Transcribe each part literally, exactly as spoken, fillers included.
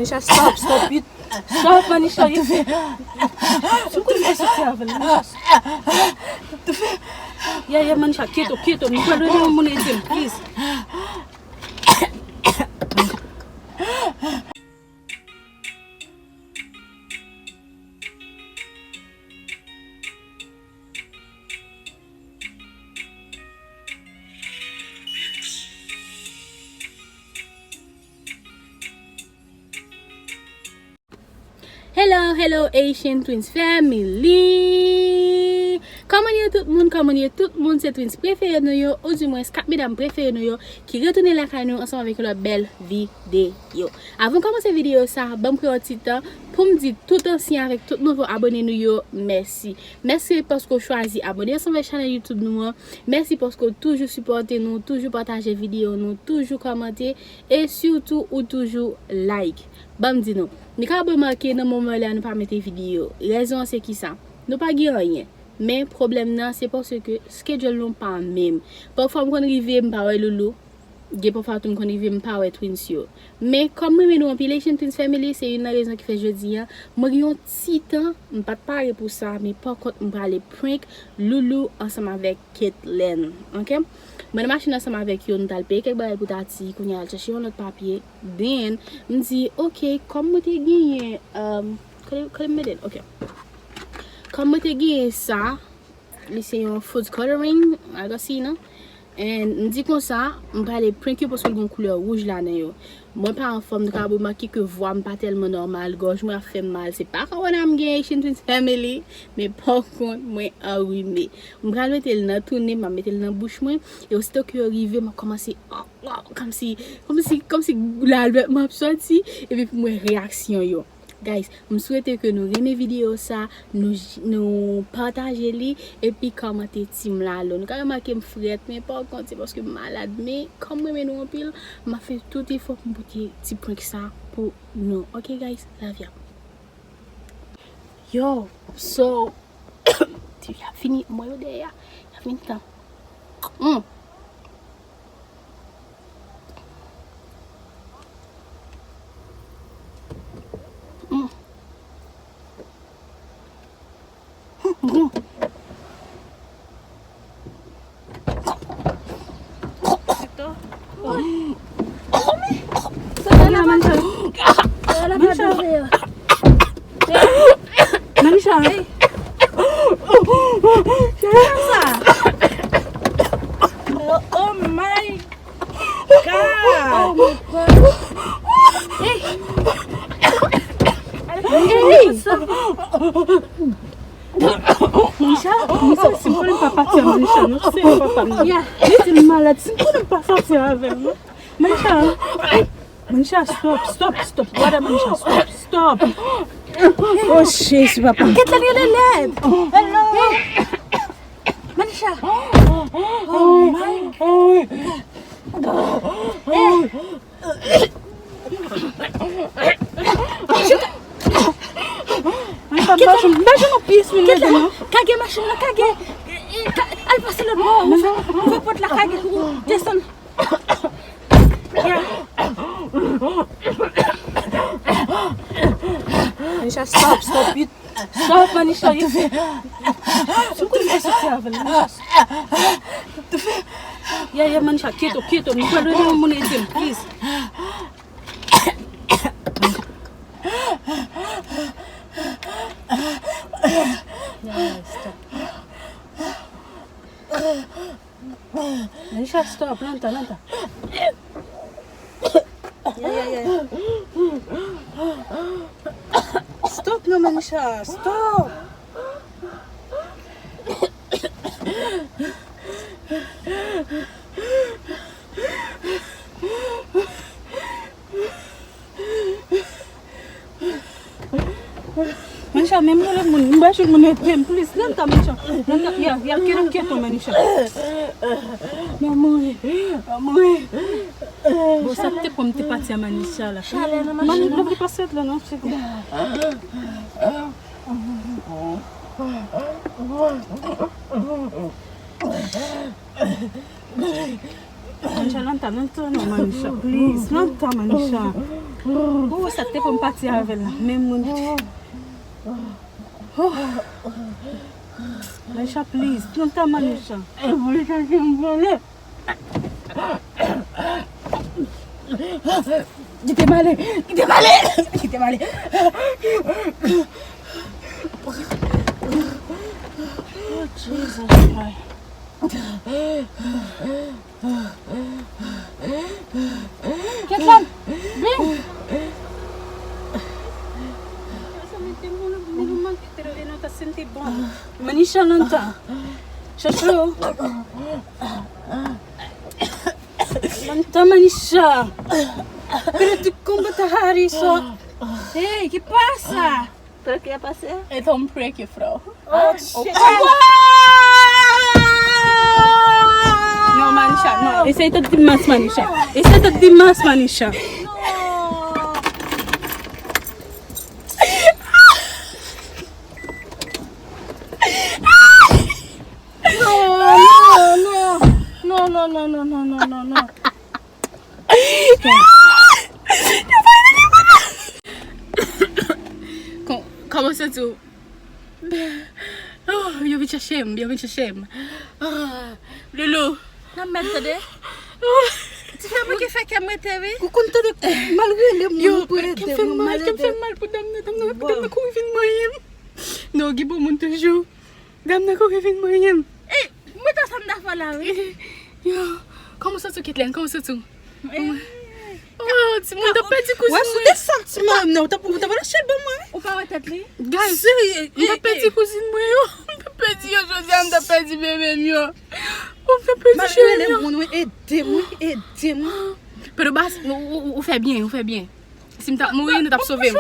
Manisha, stop, stop it. Stop, Manisha. Sou kou fè soti avè l, Manisha. Yeah, yeah, Manisha, kieto, kieto. M pral rele yon moun ede m, please. Hello, hello, Haitian Twins Family! Kòman ye tout moun? Kòman ye tout moun? Se Twins prefere nou yo, oudimwens kat medam prefere nou yo, ki retounen lakay nou ansanm avèk yon lòt bèl videyo. Avan m kòmanse videyo sa, ban m pran yon ti tan pou m di tout ansyen avèk tout nouvo abòne nou yo mèsi. Mèsi paske w chwazi abòne ansanm avèk chanèl YouTube nou an. Mèsi paske w toujou sipòte nou, toujou pataje videyo nou, toujou kòmante e sitou ou toujou like. Ban m di nou, nou ka remake nan moman la nou pa mete videyo. Rezon an se kisa? Nou pa gen anyen. Men pwoblèm nan se paske schedule nou pa menm. Pafwa m konn rive m pa wè Loulou. Gen pafwa tou m konn rive m pa wè Twins yo. Men kòm m renmen nou anpil, Haitian Twins Family, se youn nan rezon ki fè jodi a mwen gen yon ti tan, m pa t pare pou sa, men pa kont m prale prank Loulou ansanm avèk Ketlen. Oke? Mwen nan machin ansanm avèk yo, nou t al peye kèk bagay pou Tati, kounye a al chèche yon lòt papye. Then, m di, oke, kòm mwen te genyen, um, kote, kote m mete l? Oke. Kòm mwen te genyen sa, li se yon food coloring, I don't see, non? And m di konsa, m prale prank yo paske l gen yon koulè wouj ladan yo. Mwen pa anfòm, nou ka remake ke vwa m pa tèlman nòmal, gòj mwen ap fè m mal. Se pa kòwona m gen, Haitian Twins Family, men pa kont mwen anrime. M pral mete l nan tou nen, m ap mete l nan bouch mwen, e osito ke yo rive, m ap kòmanse, oh, oh, kòmsi, kòmsi, kòmsi lalbèt mwen ap sòti, epi pou m wè reyaksyon yo. Guys, m swete ke nou renmen videyo sa, nou, nou pataje li, epi kòmante Team Lalo. Nou ka remake m frèt, men pa kont se paske m malad, men kòm m renmen nou anpil, m ap fè tout efò pou m pote ti prank sa pou nou. Oke, guys, love y'all. Yo, so, ti y ap fini, mwen yo dèyè, y ap fini tan. Mm. Mm. Mm. Manisha. Manisha. Manisha. Oh, oh my God. Oh my God. Hey. Hey. Manisha, Manisha, si m konnen m pa pati a Manisha, non, se papa m. Li di l malad, si m konnen m pa sòti avè l, non. Manisha, Manisha, stop, stop, stop. Gade Manisha, stop, stop. Oh, Jezi, papa. Kèt la, li rele lèd. Hello. Manisha. Oh my God. Hey. Kite m. Kite m. Kage machin nan, kage. E, e, ka-, al pase lòt bò. Ouvè, ouvè pòt la, kage. Desann. Yeah. Manisha, stop, stop it. Stop, Manisha. Sou kou fè soti avè l, Manisha. Yeah, yeah, Manisha, kieto, kieto. M pral rele yon moun ede m, please. Yeah, stop. Manisha, stop, lanta, lanta. Yeah, yeah, yeah. Stop non, Manisha, stop. Manisha, menm yon lòt moun, m ba jwenn moun ede m, please, lanta, Manisha. Lanta, ya, ya, kieto, kieto, Manisha. M ap mouri, m ap mouri. Bon, sa te pran m te pati a Manisha la. Chalè nan machin nan. Mani, lè w pase la, non, se bon. Manisha, lanta, lanta, non, Manisha, please, lanta, Manisha. Ou wè sa te pou m pati avè l la. Men moun. Oh. Manisha, please. Non, ta Manisha. E pou li chèche m vole. Kite m ale. Kite m ale. Kite m ale. Oh, Jesus Christ. Ketlan, vin. Manisha, lontan. Chouchou. Lontan, Manisha. Pero di konba ta hari so. Hey, ki pasa? Prank la pase? E ton prank, frè. Oh, shit. Non, Manisha, non. Eseye te di mas, Manisha. Eseye te di mas, Manisha. Non, non, non, non, non, non, non, non, non. Kò-, kòman w santi w? Oh, yo vin chèche m, yo vin chèche m. Ah, Loulou. Nan mèt tande. Oh. Ti fè mwen ki fè kè m rete, wi. Ou konn tande mal rele moun. Yo, pou kè m ede fè m mal, kè m fè m mal pou dam nan, dam nan, dam nan kouri vin manyen m. Non, gen bon moun toujou. Dam nan kouri vin manyen m. Ey, mwen ta sa m ta fè la, wi. Yo, kòman w santi w, Ketlen? Kòman w santi w? Oh, timoun, m t ap pèdi kouzin mwen. Wè, sou de sa, timoun, non, ou t ap, ou t ap lâché l ban mwen. Ou pa wè tèt li? Guys, serye, m t ap pèdi kouzin mwen yo. M t ap pèdi yo jodi a, m t ap pèdi bebe m yo. Oh, m t ap pèdi cheri m yo. Moun, wi, ede m, wi, ede m. Pedro Bas, ou, ou, ou fè byen, ou fè byen. Si m t ap mouri, nou t ap sove m.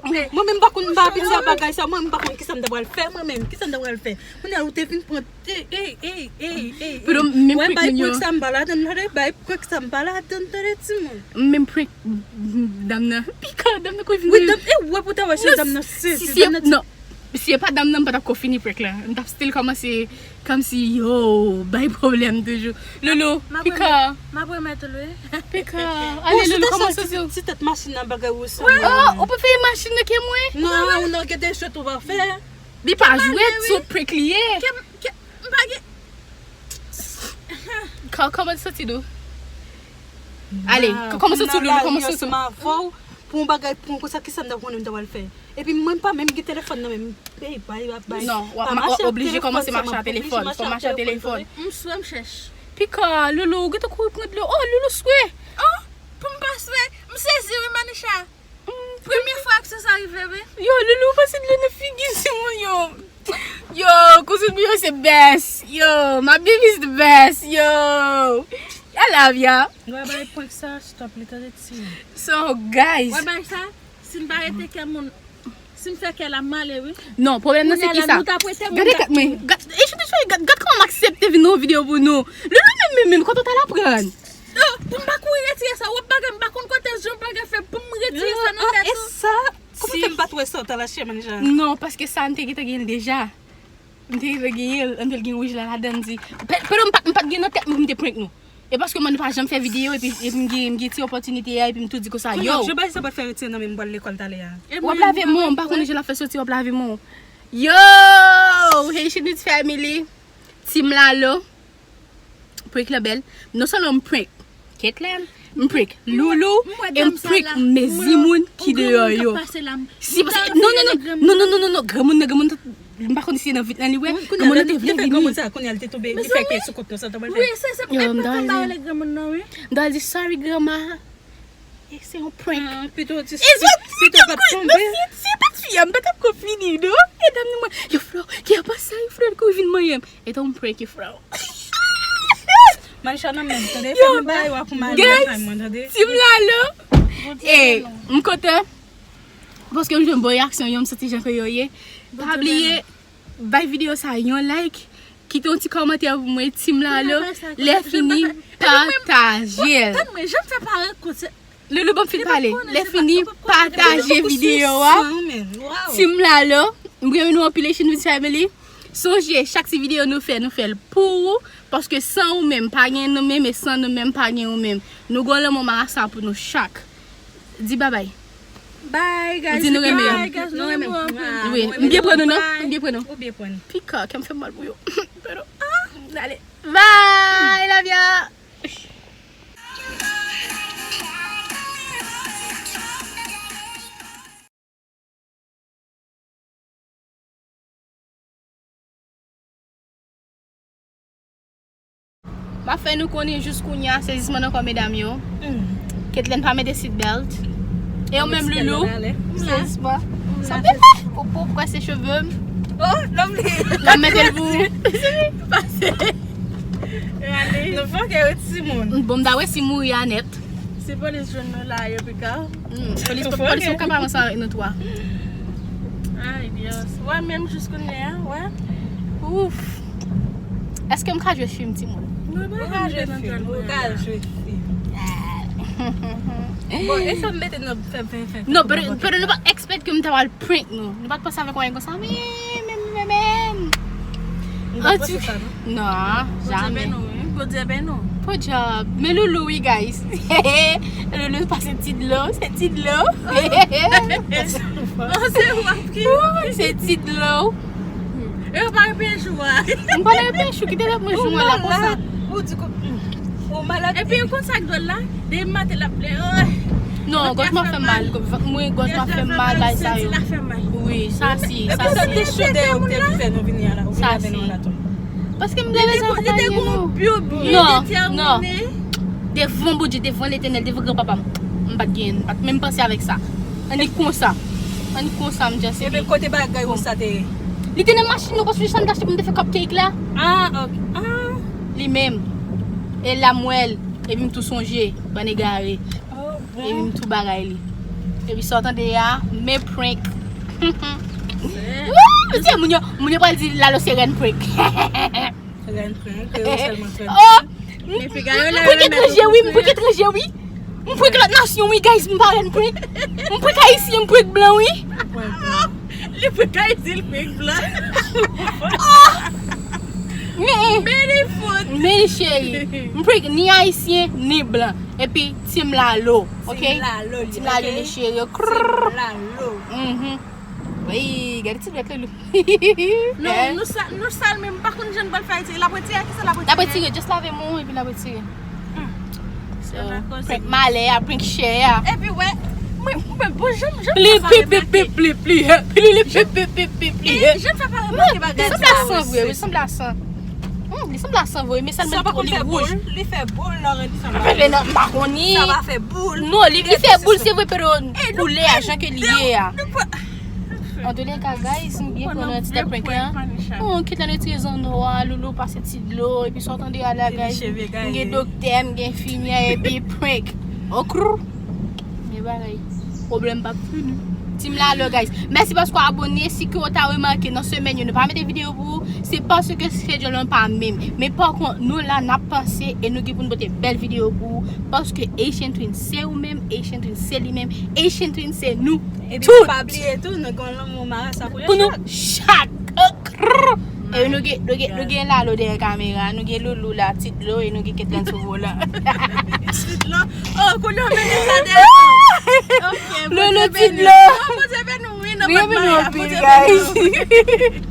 Mwen menm m pa konn, m pa abitye a bagay sa, mwen menm m pa konn kisa m ta pral fè, mwen menm, kisa m ta pral fè. Kounye a ou te vin pran, ey, ey, ey, ey, ey, Pedro, menm prank moun yo. Bay prank sa m pa ladann, tande, bay prank sa m pa ladann, tande, timoun. Menm prank, dam nan, pika, dam nan kouri vin. Wi, dam, e wè pou ta wè si dam nan sezi, dam nan di. Non. Si e pa dam nan, m pa t ap ko fini prank la. M t ap still kòmanse kòmsi, yo, bay pwoblèm toujou. Loulou, pika. M ap remèt ou l, wi. Pika. Ale, Loulou, kòman w santi w? Ti tèt machin nan bagay ou sanble. Oh, ou prefere machin nan ke mwen? Non, ou nan gen de jwèt ou pa fè. Li pa jwèt, se yon prank li ye. Ke, ke, m pa gen. Kò-, kòman w santi w? Ale, kòman w santi w, Loulou? Kòman w santi w? Pou yon bagay, pou yon konsa, kisa m ta konnen m ta pral fè? Epi mwen m pa menm gen telefòn nan men m. Ey, bay, bay, bay. Non, w ap oblije kòmanse mache a telefòn. Fò mache a telefòn. M swe, m chèch. Pika, Loulou, ou gentan kouri pran dlo. Oh, Loulou swe. Oh, pou m pa swe, m sezi, wi, Manisha. Premye fwa aksyon sa rive, wi. Yo, Loulou, pase dlo nan figi timoun yo. Yo, kouzin mwen yo se best. Yo, my baby is the best. Yo. I love ya. Wè bay prank sa, stop li, tande ti. So, guys. Wè bay sa, si n pa rete kè moun, si n fè kè l ap male, wi. Non, pwoblèm nan se ki sa? Gade kat mwen. Gad, e chante chante, gad, gad kòman m aksepte vin nan yon videyo pou nou. Loulou menm, menm, menm, kote w t al aprann? Non, pou m pa kouri retire sa, w ap bagay, m pa konn kote jan w bagay fè pou m retire sa nan tèt ou. E sa? Kòman fè m pa t wè sa w t al achte, Manisha? Non, paske sa, m te gentan gen l deja. M te gentan genyen l, m te gen wouj la ladann di. Pe-, Pedro, m pa, m pa t gen nan tèt mwen pou m te prank nou. E paske mwen nou pa janm fè videyo, epi, epi m gen, m gen ti opòtinite a, epi m tou di konsa, yo. Kounye a, jan bagay sa pral fè retire nan men m pou al lekòl talè a. W ap lave men w, m pa konnen jan l ap fè soti, w ap lave men w. Yo! Haitian News Family, Team Lalo. Prank lan bèl. Non sèlman m prank Ketlen, m prank Loulou, e m prank mezi moun ki deyò yo. Si, paske, non, non, non, granmoun nan, granmoun nan, granmoun nan, m pa konn si se nan vit lan li wè, granmoun nan te vle vini. Granmoun sa, kounye a l te tonbe, li fè kè sou kont nou, sa t ap fè. Wi, se, se, e pa fè m pa rele granmoun nan, wi. M ta di, sorry, granma. E se yon prank. Ah, pito di, pito pa t tonbe. Si, si pa t fi a, m pa t ap ko fini, non. E dam nan mwen, yo, Flo, ki ap pase, Flo, l kouri vin manyen m. E te yon prank, Flo. Manisha nan men m, tande. Fè m bay wa pou mwen, guys, Team Lalo. E, m kontan. Paske m jwenn bon reyaksyon yo, m santi jan ke yo ye. Pa bliye, bay videyo sa yon like, kite yon ti kòmantè pou mwen, Team Lalo. Lè fini, pataje l. Tann mwen, jan m fè pa rankont se Loulou, ban m fin pale. Lè fini, pataje videyo a. Team Lalo, m renmen nou anpil, Haitian News Family. Sonje, chak ti videyo nou fè, nou fè l pou ou. Paske san ou menm, pa gen nou menm, e san nou menm, pa gen ou menm. Nou gen lanmou marasa pou nou chak. Di babay. Bye, guys. Di nou renmen yo. Bye, guys. Nou renmen. Wi, m byen pran nou, non? M byen pran nou. Ou byen pran. Pika, kè m fè mal pou yo. Pardon. Ah, ale. Bye, love ya. M ap fè nou konnen jis kounye a, sezisman nan kò medam yo. Ketlen pa mete seat belt. E ou menm, Loulou? Sezisman. Sa m te fè pou, pou prese cheve m. Oh, non, m li. L ap mete l pou ou. Pase. Nou fòkè wi timoun. Bon, m ta wè si mouri a nèt. Si polis jwenn nou la, yo pi ka. Hmm, polis, polis yo kapab ansanm avèk nou twa. Ay, Dios. Wè, menm jis kounye a, wè. Ouf. Èske m ka jwe fim, timoun? Mwen pa ka jwe fim, ou ka jwe fim. Bon, e sa m mete nan fè, fè, fè. Non, pero, pero nou pa expect ke m ta pral prank nou. Nou pa t panse avèk yon konsa, men, men, men, men. Nou pa t panse sa, non? Non, jamè. Bondye beni w, wi. Bondye beni w. Podyab. Men Loulou, wi, guys. Loulou pase ti dlo, se ti dlo. Oh, se w ap ki? Wi, se ti dlo. E w pa repenn jou a. M pa repenn jou, kite lòt mwen jou a la konsa. Ou di ko-, ou malad. Epi ou konn sa k dwòl la? Depi maten l ap plè. Non, gòj mwen fè mal. Mwen, gòj mwen fè mal, bay sa yo. Wi, sa si, sa si. Epi sa te chou dèyè ou te fè nou vini a la, ou vini avè nou la tou. Paske m te bezwen akonpaye nou. Non, non. Devan Bondye, devan Letènèl, devan granpapa m, m pa t gen, m pa t menm panse avèk sa. Annik konsa. Annik konsa, m just. Ebyen, kote bagay ou sa te ye? Li te nan machin nou, paske se sa m te achte pou m te fè cupcake la. Ah, ok. Ah. Li menm. E la m wè l, epi m tou sonje, bann egare. Oh, bon. Epi m tou bagay li. Epi sa w tande a, men prank. Woo! Mesye, moun yo, moun yo pral di Lalo se rèn prank. Rèn prank, yo sèlman fè. Oh! M, m, m prank etranje, wi, m prank etranje, wi. M prank lòt nasyon, wi, guys, m pa rèn prank. M prank ayisyen, m prank blan, wi. Li prank ayisyen, li prank blan. Oh! Men, men, men cheri, m prank ni ayisyen, ni blan. Epi, Team Lalo, ok? Team Lalo, li, Team Lalo, ok? Li cheri, yo. Krrr. Team Lalo. Mhm. Wi, gade ti dwèt Loulou. Non, nou sa-, nou sal, men m pa konn jan n pral fè retire. L ap retire, kisa l ap retire? L ap retire, just lave men w epi l ap retire. Hmm. So, prank malè a, prank chè a. Epi wè, mwen, mwen, bon, jan, jan pli, pli, pli, pli, pli, pli, pli, pli, pli, pli, pli. Jan fè pa remake bagay sa. Li sanble a san vre, li sanble a san. Hmm, li sanble a san vre, men sèlman li wouj. Li fè boul, non, li sanble a. Apre, non, m pa konnen. Sa pa fè boul. Non, li, li fè boul, se vre, pero koulè a, jan ke li ye a. Antouleka, guys, m byen pran nan ti tèt prank la. Oh, kit la retire zanno a, Loulou pase ti dlo, epi sa w tande a la, guys. M gen doktè, m gen enfimyè, epi prank. Okrr. Men bagay. Pwoblèm p ap fini. Team Lalo, guys. Mèsi paske w abone. Si ke w ta remake nan semèn yo, nou pa mete videyo pou ou, se paske schedule nou pa menm. Men pa kont, nou la, n ap panse e nou gen pou n pote bèl videyo pou ou. Paske Haitian Twin se ou menm, Haitian Twin se li menm, Haitian Twin se nou. Epi tout. Pa bliye tou, nou gen lanmou marasa pou nou chak. Pou nou chak. Okrr. E nou gen, nou gen, nou gen Lalo dèyè kamera, nou gen Loulou la, ti dlo, e nou gen Ketlan sou volan. Ti dlo. Oh, kounye a w mete sa dèyè. Ok, Loulou, ti dlo. Oh, Bondye beni w, wi, nan pòt bagay la, Bondye beni w. Bondye beni w anpil, guys.